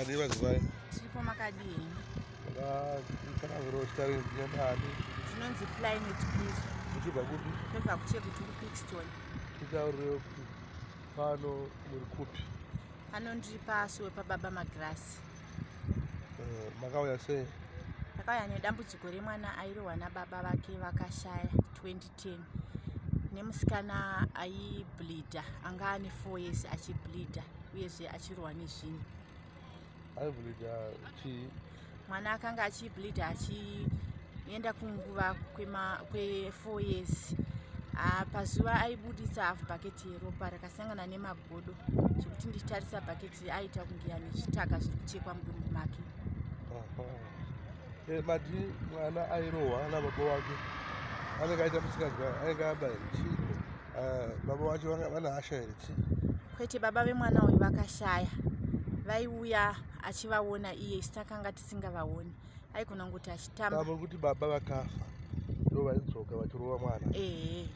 Mari vazivai. Tiripo makadii? Makatsanangurawo zita renyu ndinani? Tinonzi Planet Please. Muchibva kupi? Tinobva kuChegutu kuPickstone. Titaurirewo kuti pano muri kupi? Pano ndiri pasuwe pababa Magirasi. Makauya sei? Ndakauya nedambudziko remwana airohwa nababa vake vakashaya 2010 nemusikana aibleeda anga ane 4 years achibleeda uyezve achirohwa nezvinhu. Aibleeda chii? Mwana akanga achibleeda achienda kunguva kwe 4 years. Pazuva aibuditsa half bucket yeropa rakasangana nemagodo zvekuti ndichitarisa bucket aiita kunge ane zvitaka zviri kuchekwa mudumbu make. Mati mwana airohwa nababa wake anenge aita musikanzwa, anenge aba here chii? Baba wacho vane hasha here chii? Kwete, baba vemwana uyu vakashaya. Vaiuya achivaona iye, isu takanga tisingavaoni. Aigona kungoti achitamba. Baba kuti baba vakafa ndo vaidzoka vachirova mwana. Ehe.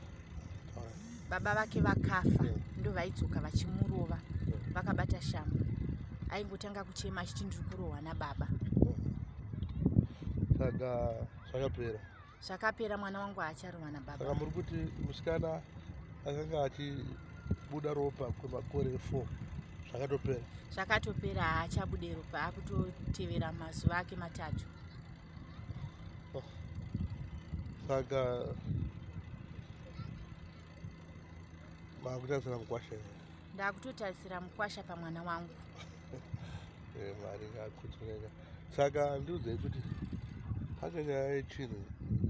Baba vake vakafa ndo vaidzoka vachimurova vakabata shamhu. Aingotanga kuchema achiti ndiri kurohwa nababa. Saka zvakapera. Zvakapera, mwana wangu haacharohwa nababa. Saka muri kuti musikana akanga achibuda ropa kwemakore 4 zvakatopera. Zvakatopera, haachabude ropa, akutotevera mazuva ake matatu. Saka makutarisira mukwasha here? Ndakutotarisira mukwasha pamwana wangu. Mwari ngakudzweka. Saka ndiudzei kuti pane nyaya yechinhu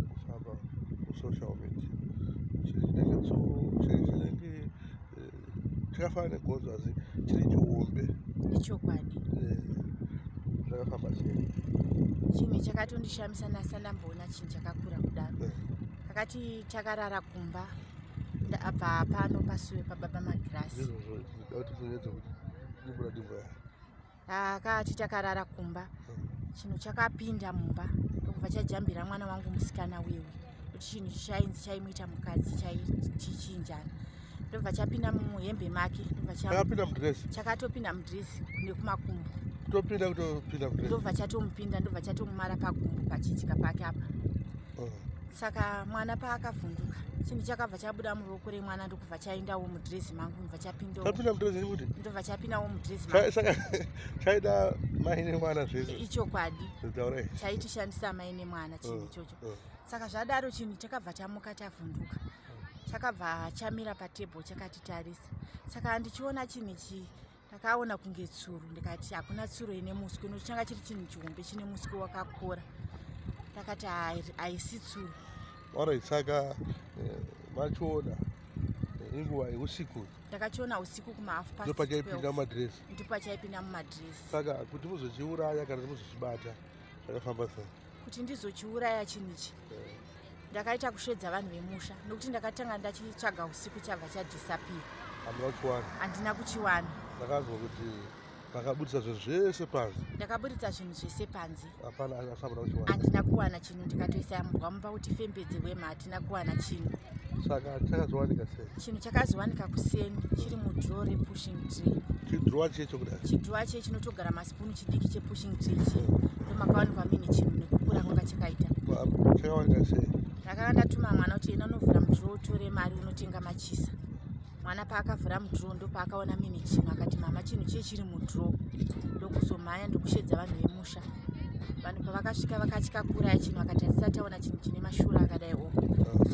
kufamba musocial media, chiri chinenge tsuro, chiri chinenge chakafanana negonzo asi chiri chihombe. Ichokwadi. Zvakafamba sei? Chinhu chakatondishamisa ndasandamboona chinhu chakakura kudaro. Takati takarara kumba abva pano pasuwe pababa Magirasi. Ndizvozvo ndida kuti muedze kuti dimbura dimbura. Akati takarara kumba, chinhu chakapinda mumba ndokubva chajambira mwana wangu musikana wewe, kuti chinhu chainzi chaimuita mukadzi chaichichinjana. Ndobva chapinda muhembe make, ndobva chakapinda mudress. Chakatopinda mudress nekumakumbo. Kutopinda kutopinda mudress. Ndobva chatomupinda, ndobva chatomumara pagumbo pachidya pake apa. Saka mwana paakavhunduka, chinhu chakabva chabuda muruoko remwana ndokubva chaendawo mudress mangu, ndobva chapindawo. Chapinda mudress nekuti? Ndobva chapindawo mudress mangu. Saka chaida mai nemwana zvese. Ichokwadi. Chaitishandisa mai nemwana chinhu ichocho. Saka zvadaro chinhu chakabva chamuka chavhunduka. Chakabva chamira patebho chakatitarisa. Saka ndichiona chinhu ichi ndakaona kunge tsuro, ndikati hakuna tsuro ine muswe, nokuti changa chiri chinhu chihombe chine muswe wakakora. Ndakati haisi tsuro. Alright, saka machiona inguva yeusiku. Ndakachiona usiku kuma 12:30. Ndopachaipinda mumadress. Ndopachaipinda mumadress. Saka kuti muzochiuraya kana kuti muzochibata zvakafamba sei? Kuti ndizochiuraya chinhu ichi ndakaita kushedza vanhu vemusha, nokuti ndakatanga ndachitsvaga usiku chabva chadisappear. Handina kuchiwana. Handina kuchiwana. Ndakanzwa kuti makabudisa zvinhu zvese panze. Ndakabudisa zvinhu zvese panze. Hapana asabona kuchiwana. Handina kuwana chinhu, ndikatoisa mbwa mumba kuti fembedze hwema, hatina kuwana chinhu. Saka chakazowanika sei? Chinhu chakazowanika kuseni chiri mudhiro repushing tray. Chidhirowa checho kudai? Chidhirowa che chinotogara masipunu chidiki chepushing tray chi. Ndomakawanikwa mine chinhu nekukura kwanga chakaita. Chakawanika sei? Ndakanga ndatuma mwana kuti enda unovhura mudhiro utore mari unotenga machisa. Mwana paakavhura mudhiro ndopaakaona mine chinhu akati mama chinhu chiye chiri mudhiro. Ndokuzomhanya ndokushedza vanhu vemusha. Vanhu pavakasvika vakatya kuuraya chinhu, vakati hatisati taona chinhu chine mashura akadai o.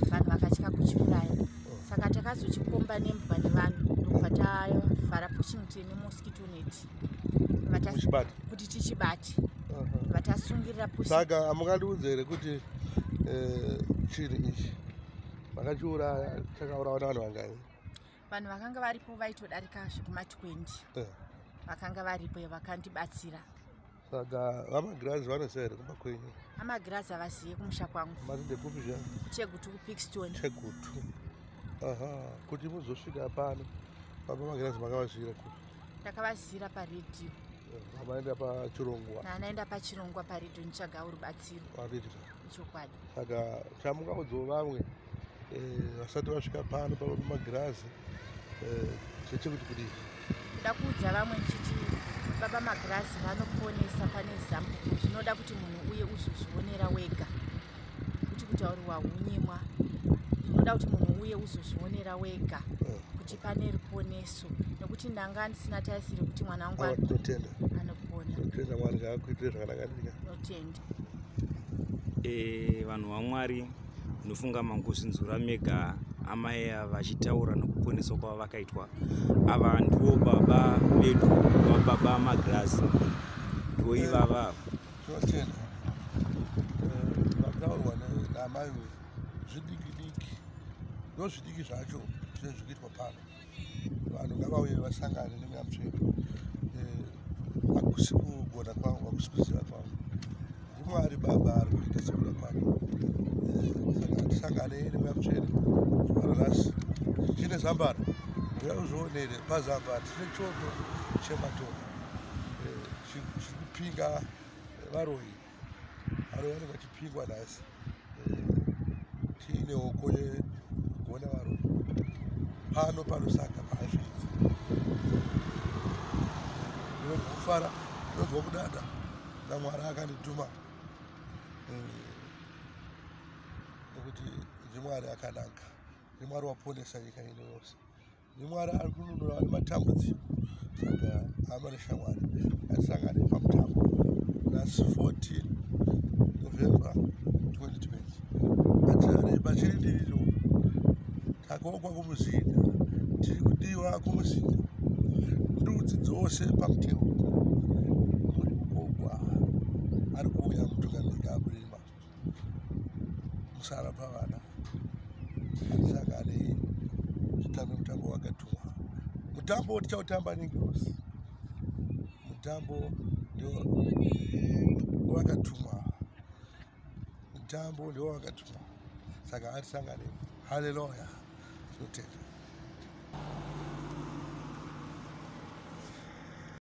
Vanhu vakatya kuchiuraya. Saka takazochikomba nembwa nevanhu ndokubva tavhara pushing tray nemosquito net. Kuti tichibate. Vatasungirira pushing. Saka hamungandiudze here kuti chinhu ichi vakachiuraya chakaurawa nevanhu vangani? Vanhu vakanga varipo vaitodarika zvekuma 20. Vakanga varipo vakandibatsira. Saka vaMagirazi vanoziva here kumba kwenyu? VaMagirazi havazive kumusha kwangu. Mati ndekupi zviya? Chegutu kuPickstone. Chegutu. Aha, kuti muzosvika pano baba Magirazi makavazivira kupi? Ndakavazivira paredhiyo. Mamaenda pachirongwa? Ndaenda pachirongwa paredhiyo nditsvaga rubatsiro. Ichokwadi. Saka chamungaudzawo vamwe vasati vasvika pano baba Magirazi zvechekuti kudii? Ndoda kuudza vamwe ndichiti Baba Magirazi vanoponesa pane zambuko. Zvinoda kuti munhu uye uzozvionera wega, kuti kutaurirwa hunyimwa. Zvinoda kuti munhu uye uzozvionera wega kuti pane ruponeso, nekuti ndanga ndisina tarisiro kuti mwana wangu Tinotenda. anopona. Tinotenda Mwari ngaakuitire zvakanaka ndika. Tinotenda. Vanhu vaMwari, munofunga mangozvinzura mega amai ava vachitaura nokuponeswa kwavakaitwa. Ava ndivo baba vedu, vababa Magirazi, ndivo ivava. Tinotenda. Zvataurwa naamai uyu zvidiki diki, ndo zvidiki zvacho zvinenge zvikuitwa pano. Vanhu ngavauye vasangane neMweya Mutsvene. Hakusi kugona kwangu, hakusi kuziva kwangu, ndiMwari Baba ari kuita sekuda kwake. Saka tisangane neMweya Mutsvene zuva ranhasi. Chine zambara, uya uzvionere pazambara. Tine choto chematoto chiri kupinga varoyi. Varoyi vanenge vachipingwa nhasi. Tiine hoko yekugona varoyi pano paLusaka paHighfields. Ndinonzwa kufara, ndinonzwa kudada naMwari akandituma, nekuti ndiMwari akanaka, ndiMwari waponesa nyika ino yose, ndiMwari ari kununura vane matambudziko. Saka hama neshamwari, ngatisangane pamutambo nhasi 14 November 2020. Ngatirarei pachirindiriro. Takokwa kumuzinda, tiri kudiwa kumuzinda. Ndudzi dzose pamutemo muri kukokwa. Ari kuuya mutungamiri Gaburima musara pavana. Ngatisangane titambe mutambo wakatumwa. Mutambo tichautamba nengirosi. Mutambo ndio wakatumwa, mutambo ndio wakatumwa. Saka ngatisangane. Haleluya, tinotenda.